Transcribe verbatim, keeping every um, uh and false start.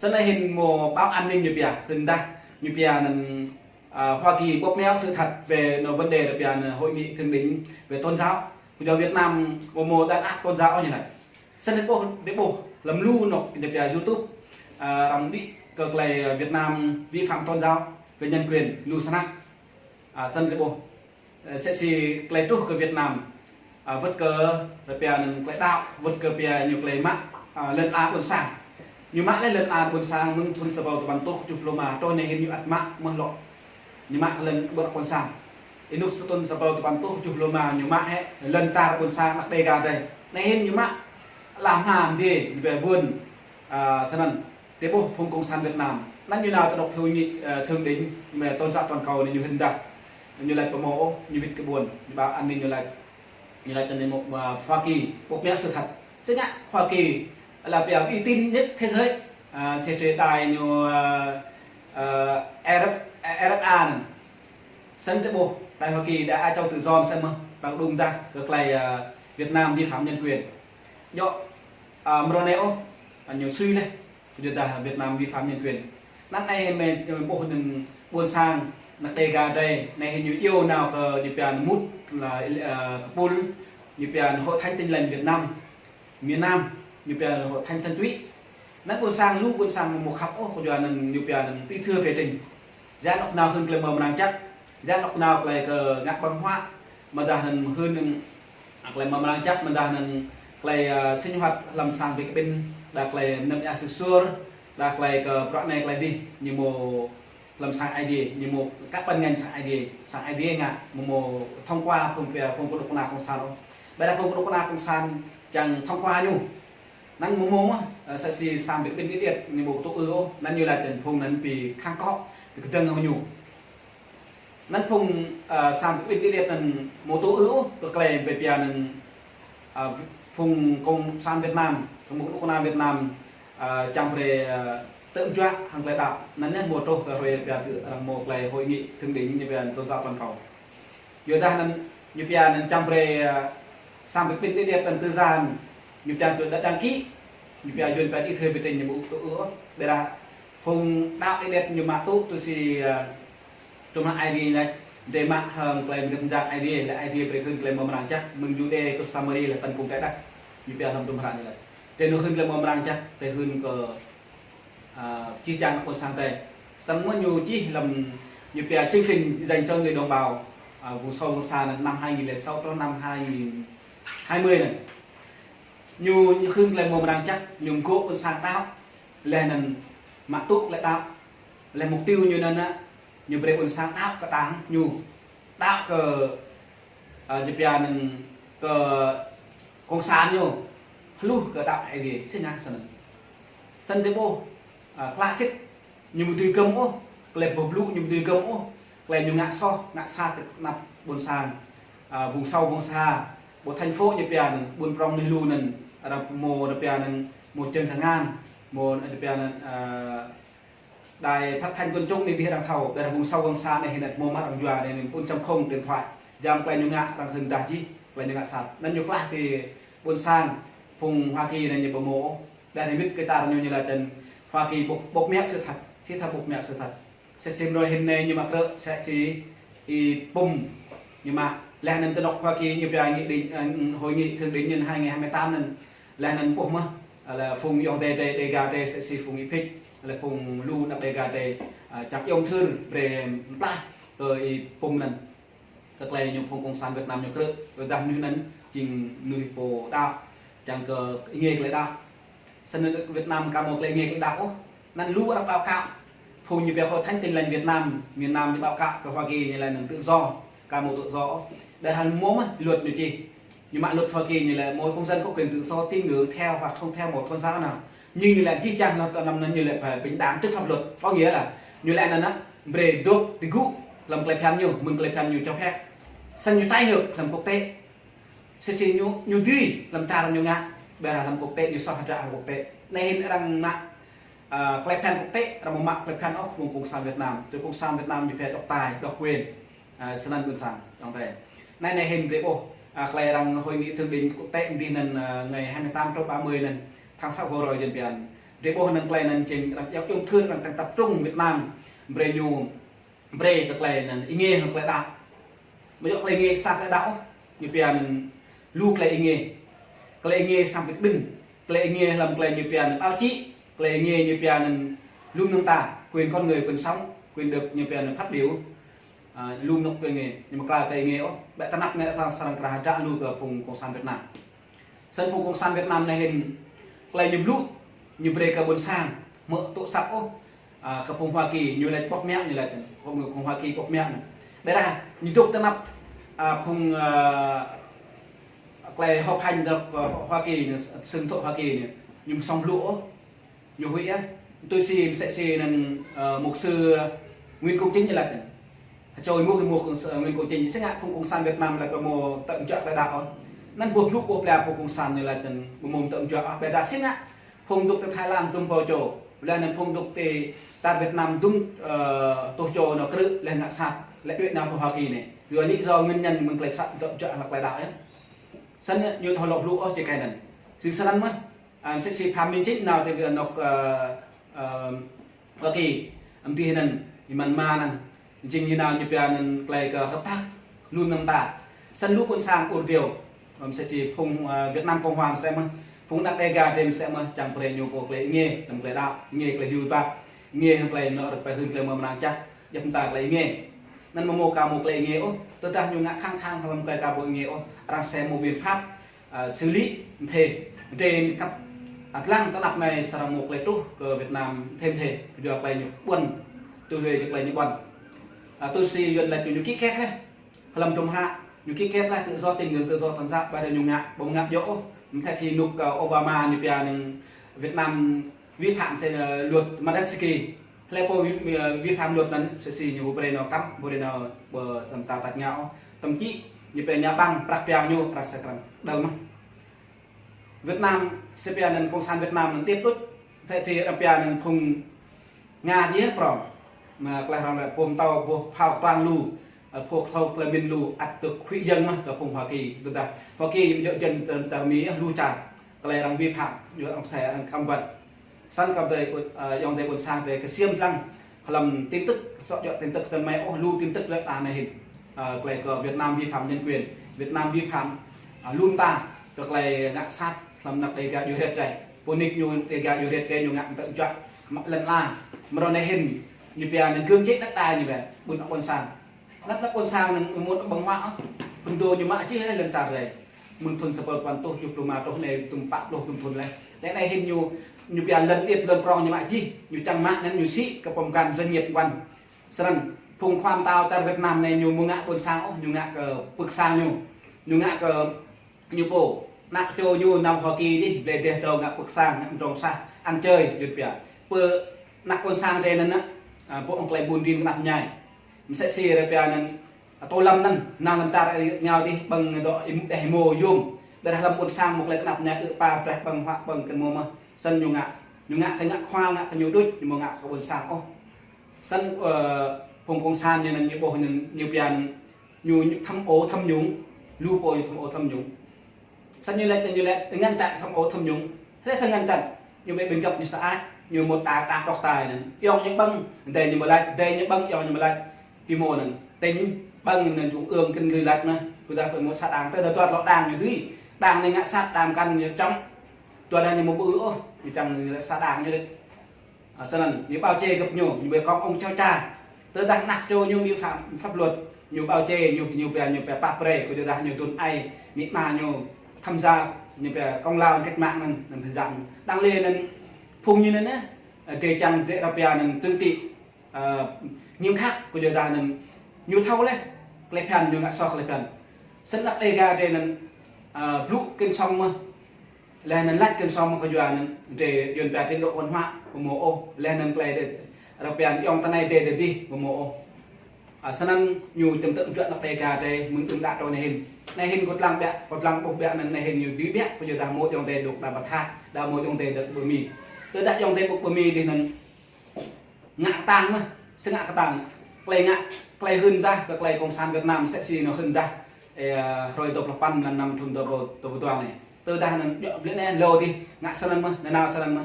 Snăn hĭn mơ̆ báo an ninh ñu pia, hưn dah ñu pia anăn, à, Hoa Kỳ bóp méo sự thật về nô vấn đề ră pia anăn hội nghị thượng đỉnh về tôn giáo. Kơ Việt Nam mơ̆ mơ̆ đàn áp tôn giáo ñu lĕ. Snăn dê ƀuh, dê ƀuh lăm lu nô ñu pia YouTube, à, arăng đĭ kơ klei, à, Việt Nam vi phạm tôn giáo về nhân quyền, lu snăk. À, snăn dê ƀuh. Ơ, sĕ si klei truh kơ Việt Nam, à, wăt kơ ră pia anăn klei đăo, wăt kơ pia ñu klei mă, à, lŏn ala ƀuôn sang. Ñu mă leh lŏn ala ƀuôn sang mơ̆ng thŭn sa êbâo dua păn êtuh kjuh pluh rơma, truh anei hĭn ñu ăt mă mơh lŏ. Ñu mă lŏn ƀuôn sang. Ênuk sa thŭn sa êbâo dua păn êtuh kjuh pluh rơma ñu mă hĕ lŏn čar ƀuôn sang anăp Đêga drei. Anei hĭn ñu mă lăm hnam dê, ñu pia vườn, à, snăn. Dê ƀuh phung cộng sản Việt Nam. Anăn ñu nao tơdŏk hội nghị, ơ, thượng đỉnh, mơ̆ tôn giáo toàn cầu anei ñu hưn dah. Ñu lač pơmô ôh, ñu wĭt kơ ƀuôn, ñu báo an ninh ñu lač. Ñu lač anei mơ̆, à, Hoa Kỳ bóp méo sự thật. Sĕ ngă Hoa Kỳ là pia uy tín nhất thế giới, à, thế, thế đài ñu, à, à, R F, à, R F A anăn. Snăn dê ƀuh, đài Hoa Kỳ đa ai châu tự do snăn mơh, arăng đŭng dah kơ klei, à, Việt Nam vi phạm nhân quyền. Djŏ, à, mrô anei ôh, à, ñu sui leh. Kơ dah Việt Nam vi phạm nhân quyền. Anăn anei mơ̆, mơ̆ ƀuh anăn ƀuôn sang anăp Đêga drei, anei hĭn ñu iâu nao kơ ñu pia anăn mŭt lĕ, ơ, kơ pul, ñu pia anăn Hội Thánh Tin Lành Việt Nam, miền Nam, ñu pia anăn Hội Thánh Thuần Túy. Anăn ƀuôn sang lu ƀuôn sang mơ̆ khăp ôh, kơ yua anăn ñu pia anăn ti thưa phê trin. Yua anŏ nao hưn klei mrâo mrang jăk, yua anŏ nao klei kơ ngă ƀơ̆ng huă, mơ̆ dah anăn hưn anăn, à, klei mrâo mrang jăk, mơ̆ dah anăn klei, à, sinh hoạt hlăm sang bi kƀĭn, đa klei mnăm ia sĭt suôr, đa klei kơ bruă anei klei dih, ñu mơ̆ hlăm sang Aê Diê, ñu mơ̆ kăp păn ngăn sang Aê Diê, sang Aê Diê ngă, mơ̆ mơ̆ thông qua phung pia, phung kơnuk kơna cộng sản ôh. Ƀiădah phung kơnuk kơna cộng sản čang thông qua ñu. Anăn mơ̆ mơ̆ mơh, ơ, sĕ si sang bi kƀĭn điêt điêt, ñu mơ̆ tŭ ư ôh, anăn ñu lač anăn phung anăn bi khăng kŏ, bi kơdơ̆ng hŏng ñu. Anăn phung, ơ, sang bi kƀĭn điêt điêt anăn mơ̆ tŭ ư ôh, kơ klei bi pia anăn, ơ, phung cộng sản Việt Nam, phung kơnuk kơna Việt Nam, ơ, čang brei, ơ, tơm juă hăng klei đăo. Anăn ñu mơ̆ truh kơ hruê pia tơ, ơ, mơ̆ klei hội nghị thượng đỉnh ñu pia tôn giáo toàn cầu. Yua dah anăn, ñu pia anăn čang brei, ơ, sang bi kƀĭn điêt điêt anăn tơ jan, ñu pia tui đăng ký, ñu pia yuăn pia ti thưa phê trin ñu mơ̆ tŭ ư ôh. Ƀiădah phung đăo điêt điêt ñu mă tŭ tui si, ơ, tŭm hăng Aê Diê ñu lač, drei mă hăng klei mơ̆ng jăk Aê Diê, leh Aê Diê brei hưn klei mrâo mrang jăk, mơ̆ng Yuđê truh Samari leh tơl phung teh đăk, ñu pia hlăm tŭm hăng ñu lač. Drei nao hưn klei mrâo mrang jăk, drei hưn kơ, à, jih jang anăp ƀuôn sang drei. Snăn mơ̆ ñu čih hlăm ñu pia chương trình dành cho người đồng bào, à, vùng sâu vùng xa anăn năm hai nghìn lẻ sáu truh năm hai nghìn hai mươi anăn. Ñu, ñu hưn klei mrâo mrang jăk, ñu mgô̆ ƀuôn sang đăo, leh anăn mă tŭ klei đăo, leh mục tiêu ñu anăn, ñu brei ƀuôn sang đăo kơ đảng ñu, đăo kơ, ơ, ñu pia anăn kơ cộng sản ñu, hluh kơ đăo Aê Diê, sĭt nik snăn. Snăn dê ƀuh, ơ, klă sĭt, ñu mơ̆ dưi gơ̆m ôh, klei boh blŭ ñu mơ̆ dưi gơ̆m ôh, klei ñu ngă soh, ngă sat anăp ƀuôn sang, ơ, vùng sâu vùng xa, ƀuôn thành phố ñu pia anăn, ƀuôn prŏng ñu lu anăn, arăng mơ̆ ñu pia anăn, mơ̆ čơ̆ng tơngan, mơ̆ ñu pia anăn, ơ, đài phát thanh quần chúng anei dih arăng thâo, ƀiădah vùng sâu vùng xa anei hĭn mơ̆ mă arăng yua anei anăn bốn chấm không điện thoại. Jăm klei ñu ngă arăng hưn dah jih, klei ñu ngă sat. Anăn ñu klah ti ƀuôn sang, phung Hoa Kỳ anei ñu pơmô ôh. Ƀiădah anei wĭt kơ čar ñu ñu lač anăn Hoa Kỳ bóp, bóp méo sự thật, thì thà bóp méo sự thật. Sĕ si mrâo hĭn anei ñu mă krư̆, sĕ si Y-Pum ñu mă. Leh anăn tơnŏk Hoa Kỳ ñu pia nghị định, ơ, hội nghị thượng đỉnh anăn hai nghìn hai mươi tám anăn. Leh anăn ƀuh mơh, ơ, leh phung ayŏng adei, adei, Đêga drei, sĕ si phung Y-Phik, leh phung lu anăp Đêga drei, ơ, čăp ayŏng thưr brei mtlaih kơ Y-Pum anăn. Kơ klei ñu phung cộng sản Việt Nam ñu krư̆, kơ dah mnuih anăn jing mnuih pô đăo, čang kơ êngiê klei đăo. Snăn Việt Nam ka mâo klei êngiê klei đăo ôh. Anăn lu arăng báo cáo. Phung ñu pia Hội Thánh Tin Lành Việt Nam, miền Nam ñu báo cáo kơ Hoa Kỳ ñu lač anăn tự do, ka mâo tự do ôh. Ƀiădah hăng mơ̆ mơ̆ luật ñu čih. Ñu mă luật Hoa Kỳ ñu lač mỗi công dân có quyền tự do tín ngưỡng theo hoặc không theo một tôn giáo nào. Nhưng ñu lač jih jang anăn, anăn, anăn ñu lač phải bình đẳng trước pháp luật. Có nghĩa là ñu lač anăn, brei dôk ti gŭ hlăm klei bhiăn ñu, mơ̆ng klei bhiăn ñu cho phép. Snăn ñu trái ngược hlăm quốc tế. Sĕ si ñu, ñu dưi hlăm čar ñu ngă, ƀiădah hlăm quốc tế ñu soh hdră hlăm quốc tế. Anei hĭn arăng mă, ơ, klei bhiăn quốc tế, arăng mă klei bhiăn ôh, phung cộng sản Việt Nam. Tui cộng sản Việt Nam ñu pia độc tài, độc quyền. Ơ, snăn ƀuôn sang, ayŏng adei. Anei, anei hĭn drei ƀuh, ơ, klei arăng hội nghị thượng đỉnh quốc tế dih anăn, ơ, ngày hai mươi tám truh ba mươi anăn, tháng sáu vừa rồi Yuăn pia anăn. Drơi ƀuh anŭn tơlơi anŭn jing arăng yŏk yŏng thưn arăng tăng tập trung Việt Nam, brơi ñu, brơi kơ tơlơi anŭn êngiê hăng tơlơi đaŏ. Mơ̆ yŏk tơlơi êngiê sa tơlơi đaŏ ôh, ñu pia anŭn lu tơlơi êngiê. Tơlơi êngiê sang Việt Bình, tơlơi êngiê hlăm tơlơi ñu pia anŭn báo chí, tơlơi êngiê ñu pia anŭn lŏm nơ̆ng ta, quyền con người, quyền sống, quyền được ñu pia anŭn phát biểu. Ă, lŏm nŏk tơlơi êngiê, ñu mơ̆ kla tơlơi êngiê ôh, ƀĕ tơnap anai ta srăng krah hơdră lu kơ phung Cộng sản Việt Nam. Snăn phung Cộng sản Việt Nam anai hĭn, tơlơi ñu blŭ, ñu brơi kơ ƀôn sang, mơ̆ tŭ săp ôh, ă, kơ phung Hoa Kỳ, ñu laĭ pŏk mă, ñu laĭ, phung, phung Hoa Kỳ pŏk mă. Ƀĕ ră, ñu dŏ tơnap, ă, phung, ă, tơlơi họp hành dŏ, ă, Hoa Kỳ anai, sưng thŏ Hoa Kỳ anai, ñu mơ̆ sŏng blŭ ôh. Ñu huĭ ah, tui si, msĕ si anŭn, ơ, mục sư Nguyễn Công Chính ñu laĭ anŭn. Hơčô ih mŭk, ih mŭk, ơ, Nguyễn Công Chính, si ngă phung Cộng sản Việt Nam laĭ kơ mơ̆ tơ̆m juă tơlơi đaŏ. Anŭn ƀuh blŭ ƀuh pla phung Cộng sản ñu laĭ anŭn, mơ̆ mơ̆ tơ̆m juă ah, ƀĕ ta si ngă phung dŏ tơ Thái Lan dŭm pô čô. Laih anŭn phung dŏ tơ tar Việt Nam dŭm, ơ, tuh čô nao krư̆, laih ngă sat, laih đuaĭ nao pơ Hoa Kỳ anai. Yua lý do nguyên nhân mơ̆ng tơlơi sat tơ̆m juă hăng tơlơi đaŏ yơh. Snăn ñu thâo lŏ blŭ ôh či kơ anŭn. Snăn mơ̆, ă, msĕ si Phạm Minh Chính nao tơ, ơ, nŏk, ơ, ơ, Hoa Kỳ, ăm tih anŭn, ih mơ̆n mă anŭn, jing ñu nao ñu pia anŭn tơlơi kơ hợp tác, lŏm nơ̆ng ta. Snăn lu ƀôn sang ur driâo, ăm msĕ si phung, ơ, Việt Nam Cộng Hòa msĕ mơ̆, phung anăk Đêga drơi msĕ mơ̆, čang brơi ñu pô tơlơi êngiê, tơ̆m tơlơi đaŏ, êngiê tơlơi hiu pap, êngiê hăng tơlơi nŏ rơpơi hưn tơlơi mơ̆ mơnăng čah, djăp mơta tơlơi êngiê. Anŭn mơ̆ mơ̆ ka mơ̆ tơlơi êngiê ôh, tơdah ñu ngă khăng khăng hlăm tơlơi ka ƀu êngiê ôh, arăng sẽ mơ̆ biện pháp, ă, xử lý mơ̆ thê, mơ̆ thê kăp, ă, lăng tơnap anai srăng mơ̆ tơlơi truh kơ Việt Nam mơ̆ thê mơ̆ thê, kơ yua tơlơi ñu ƀuăn, tui hluê kơ tơlơi ñu ƀuăn. Ă, tui si Yuăn laĭ ñu ký kết laih. Hlăm dŭm hră, ñu ký kết laih tự do tín ngưỡng, tự do tôn giáo, ƀa rơ ñu ngă, ƀu ngă djŏ ôh. Mơ̆ thâo si nŭk, ơ, Obama ñu pia anŭn Việt Nam vi phạm, ơ, luật Magnitsky. Hlơi pô vi, ơ, vi phạm luật anŭn, msĕ si ñu ƀu brơi nao kăm, ƀu brơi nao, ƀu tơ̆m tao tač ngă ôh. Tơ̆m čih, ñu pia ñu ƀăng, prăk pia ñu, prăk sa krăn. Đơ̆ng mơ̆. Việt Nam, si pia anŭn Cộng sản Việt Nam anŭn điêt đuč, thê thê arăng pia anŭn phung Nga dih prŏng. Mơ̆ tơlơi arăng laĭ pô mtâo, pô phao tuang lu, ơ, pô thâo tơlơi mĭn lu, ăt tŭk huĭ jơ̆ng mơ̆ kơ phung Hoa Kỳ, tơdah Hoa Kỳ djŏ jơ̆ng tơ, tơ Mi, ơ, lu čar. Tơlơi arăng vi phạm, yua arăng pơthâo arăng cấm vận. Snăn kơ drơi, ơ, ayŏng adơi ƀôn sang drơi ksiêm dlăng, hlăm tin tức, sŏ djŏ tin tức snăn mơ̆ ôh lu tin tức lĕ ta anai hĭn. Ơ, tơlơi kơ Việt Nam vi phạm nhân quyền, Việt Nam vi phạm, ơ, lŏm ta, kơ tơlơi ngă sat, hlăm anăk Đêga djuai hret drơi. Pô nik ñu Đêga djuai hret drơi ñu ngă tơ̆m juă, mă lŏn la. Mrô anai hĭn, ñu pia anŭn cưỡng chế đất đai ñu pia, ƀuôn ƀôn sang. Anŭn anăk ƀôn sang anŭn mơ̆ ƀơ̆ng huă, phŭn dô ñu mă čih laih lŏn čar drơi. Mơ̆ng thŭn sapăn rơtuh tơjuh pluh rơma truh anai dŭm pă pluh dŭm thŭn laih. Laih anai hĭn ñu, ñu pia lŏn điêt lŏn prŏng ñu mă čih, ñu čang mă anŭn ñu sĭ kơ pơmkăn doanh nghiệp ƀuăn. Snăn, phung khua mtao tar Việt Nam anai ñu mơ̆ ngă ƀôn sang ôh, ñu ngă kơ pưk sang ñu. Ñu ngă kơ ñu pô, anăk čô ñu nao Hoa Kỳ dih, blơi dêh dâo ngă pưk sang, ngă mdrŏng sah, ăn chơi, Yuăn pia. Pơ anăk ƀôn sang drơi anŭn, ă, ƀô̆ hăng tơlơi ƀun rin kơnăp mơñai. Msĕ si arăng pia anŭn, tô lăm anŭn, nao lăm čar ñu dih, ƀơ̆ng dŏ im, đeh êmô yôm. Ƀiădah hlăm ƀôn sang mơ̆ tơlơi kơnăp mơñai ư̆ pa, brah ƀơ̆ng huă ƀơ̆ng kơ êmô mơ̆. Snăn ñu ngă, ñu ngă kơ ngă khua, ngă kơ ñu đôč, ñu mơ̆ ngă kơ ƀôn sang ôh. Snăn, ơ, phung Cộng sản ñu anŭn ñu ƀuh anŭn ñu pia anŭn ñu, ñu tham ô tham nhũng, lu pô ñu tham ô tham nhũng. Snăn ñu laĭ, ñu laĭ, ngăn chặn tham ô tham nhũng. Hlơi thâo ngăn chặn, ñu ƀĕ ƀing găp ñu sa ai, ñu mŭt đa, đa độc tài anŭn. Ayŏng ñu ƀơ̆ng, adơi ñu mơ̆ laĭ, adơi ñu ƀơ̆ng, ayŏng ñu mơ̆ laĭ. Pi mô anŭn, tỉnh ƀơ̆ng anŭn trung ương kơ lui laĭ anŭn. Kơ dah pơ mŭt sa đảng, tơ dah tuăt lŏ đảng ñu dưi. Đảng anai ngă sat, đảng kăn ñu čăm. Tuăt dah ñu mơ̆ ƀu ư ôh, ñu čang ñu laĭ sa đảng ñu đĕč. Ă, snăn, ñu bao che găp ñu, ñu ƀơi kông ông cháu cha. Tơdah anăk čô ñu vi phạm pháp luật, ñu bao che, ñu, ñu pia, ñu pia pap brơi, kơ tơdah ñu dŭn ai, amĭ ama ñu tham gia, ñu pia công lao cách mạng anŭn, anŭn tham gia. Đang lĕ anŭn, phung ñu anŭn, ơ, drơi čang, drơi arăng pia anŭn trừng trị, ơ, nghiêm khắc, kơ tơdah anŭn, ñu thâo laih, tơlơi phiăn, ñu ngă soh tơlơi phiăn. Snăn anăk Đêga drơi anŭn, ơ, blŭ kơnơ̆ng sŏng mơ̆, laih anŭn lač kơnơ̆ng sŏng mơ̆ kơ yua anŭn, drơi Yuăn pia trình độ văn hóa, ƀu mơ̆ ôh, laih anŭn tơlơi drơi, arăng pia ayŏng ta anai drơi drơi dih, ƀu mơ̆ ôh. Ă, snăn ñu tơ̆m tơ̆m juă anăk Đêga drơi, mơ̆ng tơ̆m đă truh anai hĭn. Anai hĭn kâo lăng ƀiă, kâo lăng ƀuh ƀiă anŭn anai hĭn ñu dưi ƀiă, kơ yua dah mơ̆ ayŏng adơi dŏ đa ƀa tha, đa mơ̆ ayŏng adơi dŏ pơ Mi. Tơdah ayŏng adơi dŏ pơ Mi dih anŭn, ngă kơtang mơ̆, si ngă kơtang. Tơlơi ngă, tơlơi hưn dah, kơ tơlơi Cộng sản Việt Nam, msĕ si ñu hưn dah. Ê, hrơi dua pluh păn mlan năm thŭn dua rơbâo dua pluh dua anai. Tơdah anŭn djŏ blơi anai, lŏ dih, ngă snăn mơ̆, nanao snăn mơ̆.